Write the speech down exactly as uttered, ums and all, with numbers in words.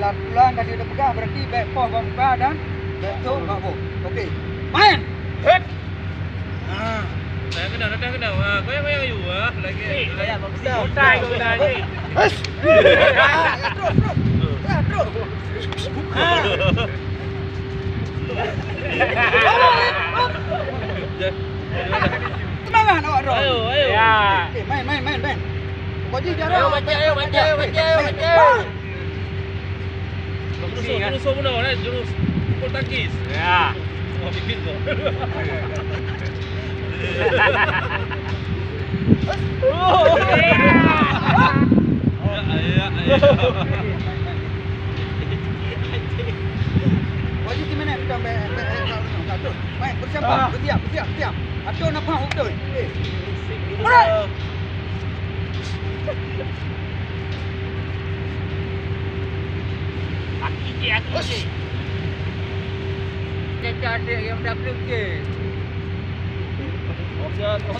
Dan pulang tadi udah pegang, berarti bèk poh bak muka dan bèk tok bak boh. Okey. Main. Hei. Ha. Dah kena, dah kena. Ha, goyang-goyang you. Ha, lagi. Eh, lagi. Utai kau dah ni. Hei. Ha, ya, terus, terus. Ya, terus. Ha. Semangat awak, Bro. Ayo, ayo. Ya. Okey, main, main, main, main. Kau je jarang. Ayo, baca, ayo, baca, ayo, baca, ayo, baca. Main. Jurus, jurus, jurus, jurus. Pukul tangkis. Ya. Wah, bibit kau. Ya, ya, ya. Wajib di mana? Kita ambil, ambil, ambil, ambil, ambil, ambil. Main, bersiap, bersiap, bersiap, bersiap. Atur nafas betul. Eh. Alright. Aki cik, aki cik. Dia cari yang dah belum ke? Oke, oke.